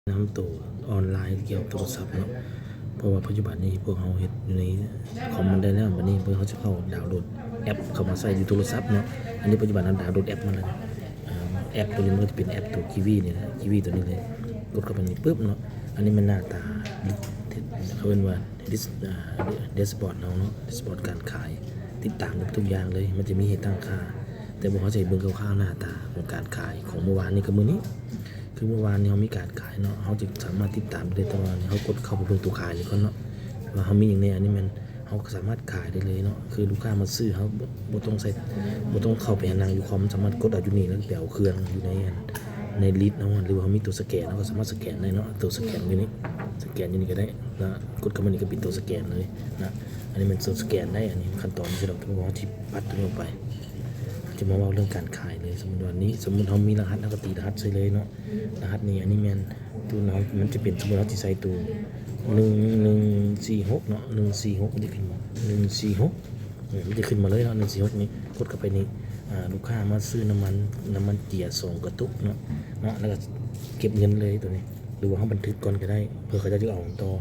ນຳໂຕອອນລາຍກ່ຽວກັບໂທລະສັບເນາະ ເພາະວ່າປັດຈຸບັນນີ້ພວກເຮົາເຮັດຢູ່ໃນຄອມມັນໄດ້ແລ້ວ ບັດນີ້ເຮົາຈະເຂົ້າດາວໂຫຼດແອັບເຂົ້າມາໃສ່ຢູ່ໂທລະສັບເນາະ. ອັນນີ້ປັດຈຸບັນເຮົາດາວໂຫຼດແອັບມາແລ້ວ ອາ ແອັບໂຕນີ້ມັນກໍຈະເປັນແອັບໂຕ Kiwi ນີ້ແຫຼະ Kiwi ໂຕນີ້ເລີຍ. ກົດເຂົ້າໄປນີ້ປຶບເນາະ ອັນນີ້ແມ່ນໜ້າຕາ ເຂົາເອີ້ນວ່າ ດິສ ອາ ແດັຊບອດເຮົາເນາະ ແດັຊບອດການຂາຍ ຕິດຕາມໄດ້ທຸກຢ່າງເລີຍ. ມັນຈະມີໃຫ້ຕັ້ງຄ່າ ແຕ່ພວກເຮົາຈະໃຫ້ເບິ່ງຄ່າວໆ ໜ້າຕາຂອງການຂາຍຂອງມື້ວານນີ້ກັບມື້ນີ້. ຄືມື້ວານນີ້ເຮົາມີການຂາຍເນາະ ເຮົາຈະສາມາດຕິດຕາມໄດ້ ແຕ່ວ່າເຮົາກົດເຂົ້າໄປເບິ່ງໂຕຂາຍນີ້ກ່ອນເນາະ ວ່າເຮົາມີຫຍັງແດ່. ອັນນີ້ແມ່ນເຮົາກໍສາມາດຂາຍໄດ້ເລີຍເນາະ ຄືລູກຄ້າມາຊື້ ເຮົາບໍ່ຕ້ອງໃສ່ ບໍ່ຕ້ອງເຂົ້າໄປຫານັ່ງຢູ່ຄອມ ສາມາດກົດເອົາຢູ່ນີ້ ແລ້ວໄປເອົາເຄື່ອງຢູ່ໃນ ໃນລິດເຮົາ ຫຼືວ່າເຮົາມີໂຕສະແກນ ເຮົາກໍສາມາດສະແກນໄດ້ເນາະ. ໂຕສະແກນຢູ່ນີ້ ສະແກນຢູ່ນີ້ກໍໄດ້ ແລ້ວກົດເຂົ້າມານີ້ກໍເປັນໂຕສະແກນເລີຍນະ. ອັນນີ້ແມ່ນໂຕສະແກນໄດ້ ອັນນີ້ຂັ້ນຕອນທີ່ເຮົາ ເຮົາຊິປັດຕົວນີ້ອອກໄປ ຈະມາເວົ້າເລື່ອງການຂາຍເລີຍ. ສົມມຸດວ່ານີ້ ສົມມຸດເຮົາມີລະຫັດ ເຮົາກໍຕີລະຫັດໃສ່ເລີຍເນາະ. ລະຫັດນີ້ ອັນນີ້ແມ່ນໂຕເຮົາ ມັນຈະເປັນ ສົມມຸດເຮົາຊິໃສ່ໂຕ ໜຶ່ງໜຶ່ງສີ່ຫົກເນາະ ໜຶ່ງສີ່ຫົກ ມັນຈະຂຶ້ນມາ ໜຶ່ງສີ່ຫົກ ເອີ ມັນຈະຂຶ້ນມາເລີຍເນາະ ໜຶ່ງສີ່ຫົກນີ້. ກົດເຂົ້າໄປນີ້ ອາ ລູກຄ້າມາຊື້ນ້ຳມັນ ນ້ຳມັນເຈຍສອງກະຕຸກເນາະ ເນາະ ແລ້ວກໍເກັບເງິນເລີຍໂຕນີ້ ຫຼືວ່າເຮົາບັນທຶກກ່ອນກໍໄດ້ ເພື່ອເຂົາເຈົ້າຈະເອົາຕໍ່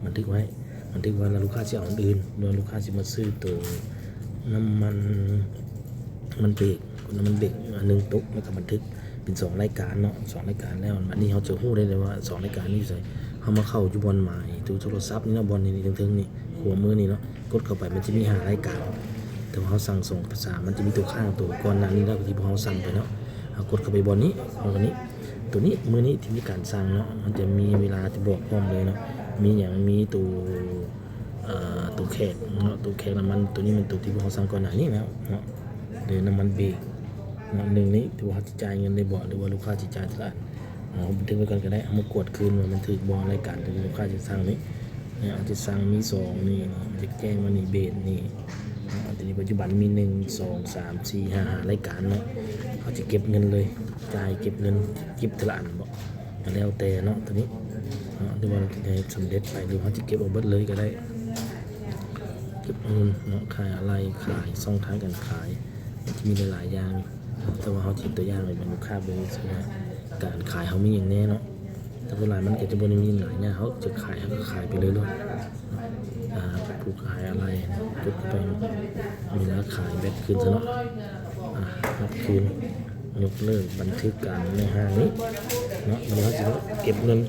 ບັນທຶກໄວ້ ບັນທຶກໄວ້ ແລ້ວລູກຄ້າຊິເອົາອັນອື່ນ ຫຼືວ່າລູກຄ້າຊິມາຊື້ໂຕນ້ຳມັນ ນ້ຳມັນເບຣກ ນ້ຳມັນເບຣກ ອາ ໜຶ່ງຕຸກ ແລ້ວກໍບັນທຶກເປັນສອງລາຍການເນາະ ສອງລາຍການ. ແລ້ວບັດນີ້ເຮົາຈະຮູ້ໄດ້ເລີຍວ່າສອງລາຍການນີ້ຢູ່ໃສ. ເຮົາມາເຂົ້າຢູ່ບ່ອນໝາຍໂທລະສັບນີ້ເນາະ ບ່ອນນີ້ ເທິງໆນີ້ ຂວາມືນີ້ເນາະ ກົດເຂົ້າໄປມັນຈະມີຫ້າລາຍການ ແຕ່ວ່າເຮົາສັ່ງສອງພາສາ ມັນຈະມີຕົວຄ້າງໂຕກ່ອນໜ້ານີ້ແລ້ວທີ່ພວກເຮົາສັ່ງໄປເນາະ. ເຮົາກົດເຂົ້າໄປບ່ອນນີ້ ບ່ອນນີ້ ໂຕນີ້ ມື້ນີ້ທີ່ມີການສັ່ງເນາະ ມັນຈະມີເວລາທີ່ບອກພ້ອມເລີຍເນາະ ມີຫຍັງ ມີໂຕ ເອີ ໂຕແຂກເນາະ ໂຕແຂກນ້ຳມັນ ໂຕນີ້ແມ່ນໂຕທີ່ພວກເຮົາສັ່ງກ່ອນໜ້ານີ້ແລ້ວເນາະ ຫຼືນ້ຳມັນເບຣກເນາະ. ໜຶ່ງນີ້ຖືວ່າເຮົາຊິຈ່າຍເງິນໄດ້ບໍ່ ຫຼືວ່າລູກຄ້າຊິຈ່າຍທີລະອັນ ເຮົາບັນທຶກໄວ້ກ່ອນກໍໄດ້ ເຮົາມາກວດຄືນວ່າມັນຖືກບໍ່ ລາຍການທີ່ລູກຄ້າຈະສັ່ງນີ້ ເຮົາຈະສັ່ງມີສອງນີ້ ຈະແຈ້ງມານີ້ ເບຣກນີ້ ອັນນີ້ປັດຈຸບັນມີໜຶ່ງ ສອງ ສາມ ສີ່ ຫ້າ ຫ້າລາຍການເນາະ. ເຮົາຈະເກັບເງິນເລີຍ ຈ່າຍເກັບເງິນ ເກັບທີລະອັນບໍ ກໍແລ້ວແຕ່ເນາະ ໂຕນີ້ເນາະ ຫຼືວ່າເຮົາຈະໃຫ້ສຳເລັດໄປ ຫຼືເຮົາຈະເກັບເອົາເບິດເລີຍກໍໄດ້. ເກັບເງິນເນາະ ຂາຍອາໄຫຼ່ ຂາຍຊ່ອງທາງການຂາຍ ມັນຈະມີຫຼາຍໆຢ່າງ ແຕ່ວ່າເຮົາຈະເຮັດຕົວຢ່າງໃຫ້ເບິ່ງ ລູກຄ້າເບິ່ງຊື່ວ່າການຂາຍເຮົາມີຫຍັງແດ່ເນາະ. ແຕ່ສ່ວນຫຼາຍມັນກໍຈະບໍ່ໄດ້ມີຫຼາຍຢ່າງ ເຮົາຈະຂາຍ ເຮົາກໍຂາຍໄປເລີຍໂລດ. ອາ ຜູ້ຂາຍອາໄຫຼ່ ກົດເຂົ້າໄປ ເວລາຂາຍແບັກຄືນຊະເນາະ ອາ ແບັກຄືນ ຍົກເລີກບັນທຶກການໃນຫ້າງນີ້ເນາະ. ແລ້ວເຮົາຈະເກັບເງິນ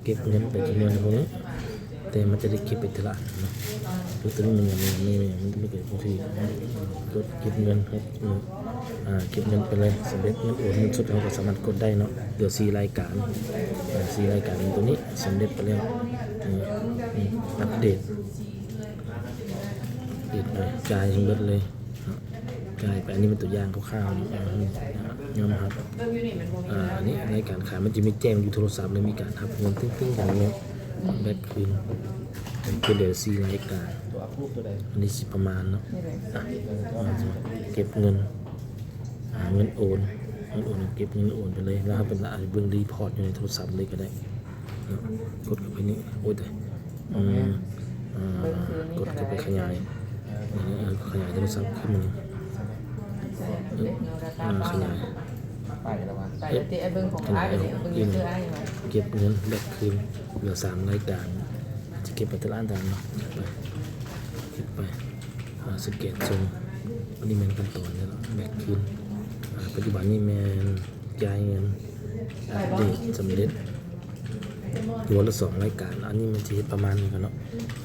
ເກັບເງິນໄປຈຳນວນພວກນີ້ ແຕ່ມັນຈະໄດ້ເກັບໄປທີລະອັນເນາະ ຄືໂຕນີ້ມັນຍັງ ມັນຍັງ ມັນຍັງ ມັນຈະໄດ້ເກັບ ກດເກັບເງິນ ອາ ເກັບເງິນໄປເລີຍ ສຳເລັດເງິນໂອນ ເງິນສົດ ເຮົາກໍສາມາດກົດໄດ້ເນາະ. ເຫຼືອສີ່ລາຍການ ອາ ສີ່ລາຍການ ໂຕນີ້ສຳເລັດໄປແລ້ວ ອາ ອັບເດດ ອັບເດດໄປ ຈ່າຍໃຫ້ເບິດເລີຍ ຈ່າຍໄປ. ອັນນີ້ເປັນຕົວຢ່າງຄ່າວໆ ຍອມຮັບ ອາ ອັນນີ້ລາຍການຂາຍ ມັນຈະມີແຈ້ງຢູ່ໂທລະສັບເລີຍ ມີການຮັບເງິນ ຕຶ້ງໆ ກັນເນາະ ແບັກຄືນ ເປັນເຫຼືອສີ່ລາຍການ. ອັນນີ້ຊິປະມານເນາະ ອາ ເກັບເງິນ ອາ ເງິນໂອນ ເງິນໂອນ ເກັບເງິນໂອນໄປເລີຍ ແລ້ວເຮົາເປັນລະ ເບິ່ງຣີພອດຢູ່ໃນໂທລະສັບເລີຍກໍໄດ້ເນາະ. ກົດເຂົ້າໄປນີ້ ໂອ້ຍ ຕາຍ ອືມ ອາ ກົດເຂົ້າໄປຂະຫຍາຍ ເອີ ຂະຫຍາຍໂທລະສັບຂຶ້ນມານີ້ ເອີ ອາ ຂະຫຍາຍ ຂະຫຍາຍອອກ ເກັບເງິນແບັກຄືນ ເຫຼືອສາມລາຍການ ຈະເກັບໄປແຕ່ລະອັນແຕ່ລະອັນເນາະ ໄປ ເກັບໄປ ອາ ສະແກນສົ່ງ. ອັນນີ້ແມ່ນຂັ້ນຕອນແລ້ວເນາະ ແບັກຄືນ ອາ ປັດຈຸບັນນີ້ແມ່ນຈ່າຍເງິນ ອັບເດດສຳເລັດ ຕົວລະສອງລາຍການ. ອັນນີ້ມັນຊິເຮັດປະມານນີ້ກ່ອນເນາະ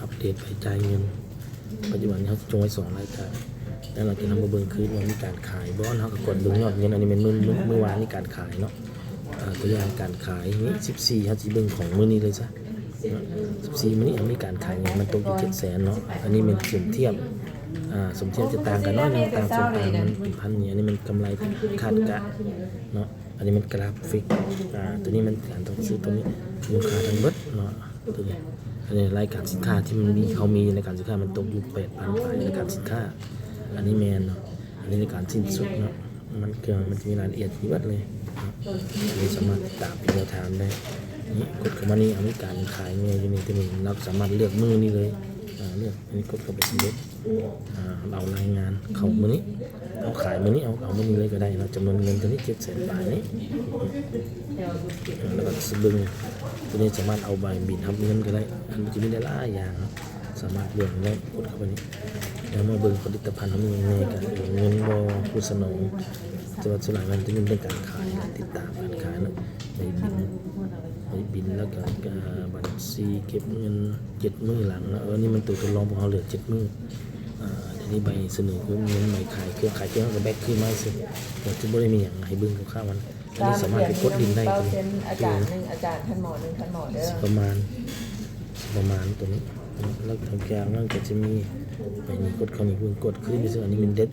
ອັບເດດໄປຈ່າຍເງິນ. ປັດຈຸບັນນີ້ເຮົາຈະຈົ່ງໄວ້ສອງລາຍການ ແລ້ວຫຼັງຈາກນັ້ນມາເບິ່ງຄືນວ່າມີການຂາຍບໍ່ ເຮົາກໍກວດເບິ່ງຍອດເງິນ. ອັນນີ້ແມ່ນມື້ ມື້ ມື້ວານນີ້ການຂາຍເນາະ ອາ ຕົວຢ່າງການຂາຍນີ້ ສິບສີ່ ເຮົາຊິເບິ່ງຂອງມື້ນີ້ເລີຍຊະ ສິບສີ່ ມື້ນີ້ເຮົາມີການຂາຍຫຍັງ ມັນຕົກຢູ່ເຈັດແສນເນາະ. ອັນນີ້ແມ່ນສົມທຽບ ອາ ສົມທຽບຈະຕ່າງກັນໜ້ອຍໜຶ່ງ ຕ່າງສ່ວນຕ່າງມັນເປັນພັນນີ້ ອັນນີ້ມັນກຳໄລຄາດກະເນາະ. ອັນນີ້ມັນກຣາຟິກ ອາ ຕົວນີ້ມັນການຕ້ອງຊື້ຕົວນີ້ ມູນຄ່າທັງເບິດເນາະ ຕົວນີ້. ອັນນີ້ລາຍການສິນຄ້າທີ່ມັນມີ ເຮົາມີລາຍການສິນຄ້າ ມັນຕົກຢູ່ແປດພັນປາຍລາຍການສິນຄ້າ. ອັນນີ້ແມ່ນເນາະ ອັນນີ້ລາຍການສິ້ນສຸດເນາະ ມັນເຄື່ອງ ມັນຈະມີລາຍລະອຽດທີ່ເບິດເລີຍເນາະ. ອັນນີ້ສາມາດຕິດຕາມເປັນແນວທາງໄດ້ ນີ້ກົດເຂົ້າມານີ້ ເຮົາມີການຂາຍແນ່ຢູ່ນີ້ ຕົວນີ້ເຮົາສາມາດເລືອກມື້ນີ້ເລີຍ ອາ ເລືອກ ອັນນີ້ກົດເຂົ້າໄປສຳເລັດ ອາ ເຮົາເອົາລາຍງານເຂົ້າມື້ນີ້ ເຮົາຂາຍມື້ນີ້ ເຮົາເອົາມື້ນີ້ເລີຍກໍໄດ້ເນາະ ຈຳນວນເງິນຕົວນີ້ເຈັດແສນປາຍນີ້ ອາ ແລ້ວກໍຊິເບິ່ງ ຕົວນີ້ສາມາດເອົາໃບບິນຮັບເງິນກໍໄດ້ ອັນມັນຈະມີຫຼາຍໆຢ່າງເນາະ ສາມາດເລືອກໄດ້ ກົດເຂົ້າໄປນີ້ ແລ້ວມາເບິ່ງຜະລິດຕະພັນເຮົາມີຫຍັງແນ່ ການໂອນເງິນບໍ່ ຜູ້ສະໜອງ ແຕ່ວ່າສ່ວນຫຼາຍມັນຈະເປັນເລື່ອງການຂາຍ ແລະ ຕິດຕາມການຂາຍເນາະ ໃບບິນ ໃບບິນ ແລ້ວກໍ ອາ ບັນຊີເກັບເງິນເຈັດມື້ຫຼັງເນາະ ເອີ ນີ້ມັນຕົວທົດລອງຂອງເຮົາເຫຼືອເຈັດມື້ ອາ ທີນີ້ໃບສະເໜີເງິນ ໃບຂາຍເຄື່ອງ ຂາຍເຄື່ອງເຮົາກໍແບັກຄືນມາຊື່ ກໍຈະບໍ່ໄດ້ມີຫຍັງໃຫ້ເບິ່ງຄ່າວໆມັນ ອັນນີ້ສາມາດໄປກົດຫຼິ້ນໄດ້ ເກົ້າເຊັນ ອາຈານໜຶ່ງ ອາຈານ ທ່ານໝໍໜຶ່ງ ທ່ານໝໍເດີ ປະມານ ປະມານຕົວນີ້ ແລ້ວທາງກາງມັນກໍຈະມີ ໄປນີ້ກົດເຂົ້ານີ້ ເບິ່ງກົດຄືນຊື່ ອັນນີ້ແມ່ນແດຊ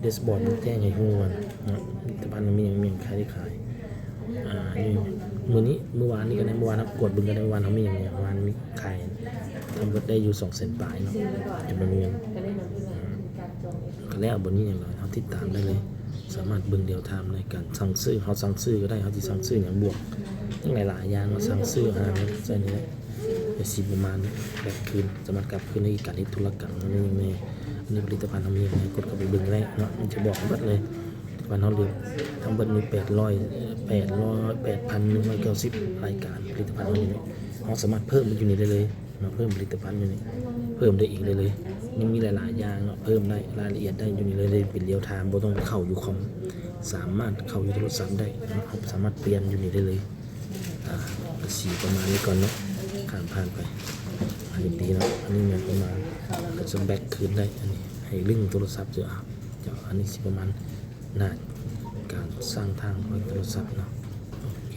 ແດຊບອດ ມັນແຈ້ງໃຫ້ຮູ້ວ່າເນາະ ແຕ່ວ່າມັນມີຫຍັງ ມີຫຍັງຂາຍໄດ້ຂາຍ ອາ ນີ້ ມື້ນີ້ ມື້ວານນີ້ກໍໄດ້ ມື້ວານເຮົາກວດເບິ່ງກໍໄດ້ ມື້ວານເຮົາມີຫຍັງແນ່ ວານມີຂາຍທັງເບິດໄດ້ຢູ່ສອງແສນປາຍເນາະ ຈຳນວນເງິນ ອາ ກໍແລ້ວ ບໍ່ມີຫຍັງຫຼາຍ ເຮົາຕິດຕາມໄດ້ເລີຍ ສາມາດເບິ່ງລຽວທາມໃນການສັ່ງຊື້ ເຮົາສັ່ງຊື້ກໍໄດ້ ເຮົາຊິສັ່ງຊື້ຫຍັງບວກ ຍັງຫຼາຍໆຢ່າງເນາະ ສັ່ງຊື້ອາຫານໃສ່ນີ້ແຫຼະ ກໍຊິປະມານແບບຄືນ ສາມາດກັບຄືນໄດ້ອີກ ການເຮັດທຸລະກຳ ອັນນີ້ແມ່ນ ອັນນີ້ຜະລິດຕະພັນເຮົາມີຫຍັງ ກົດເຂົ້າໄປເບິ່ງໄດ້ເນາະ ມັນຈະບອກເບິດເລີຍ ວັນເຮົາເລືອກທັງເບິດມີແປດຮ້ອຍ ແປດຮ້ອຍ ແປດພັນໜຶ່ງຮ້ອຍເກົ້າສິບລາຍການ ຜະລິດຕະພັນເຮົາຢູ່ນີ້ ເຮົາສາມາດເພີ່ມຢູ່ນີ້ໄດ້ເລີຍເນາະ ເພີ່ມຜະລິດຕະພັນຢູ່ນີ້ ເພີ່ມໄດ້ອີກໄດ້ເລີຍ ຍັງມີຫຼາຍໆຢ່າງເນາະ ເພີ່ມໄດ້ ລາຍລະອຽດໄດ້ຢູ່ນີ້ເລີຍ ເປັນລຽວທາມ ບໍ່ຕ້ອງໄປເຂົ້າຢູ່ຄອມ ສາມາດເຂົ້າຢູ່ໂທລະສັບໄດ້ເນາະ ເຮົາສາມາດປ່ຽນຢູ່ນີ້ໄດ້ເລີຍ ອາ ກໍຊິປະມານນີ້ກ່ອນເນາະ ຂ້າມຜ່ານໄປ ອັນນີ້ເນາະ ອັນນີ້ແມ່ນປະມານ ກໍຈະແບັກຄືນໄດ້ ອັນນີ້ໃຫ້ລຶ້ງໂທລະສັບເຈົ້າ ເຈົ້າ ອັນນີ້ຊິປະມານ ໜ້າການສ້າງທາງຂອງໂທລະສັບເນາະ ໂອເຄ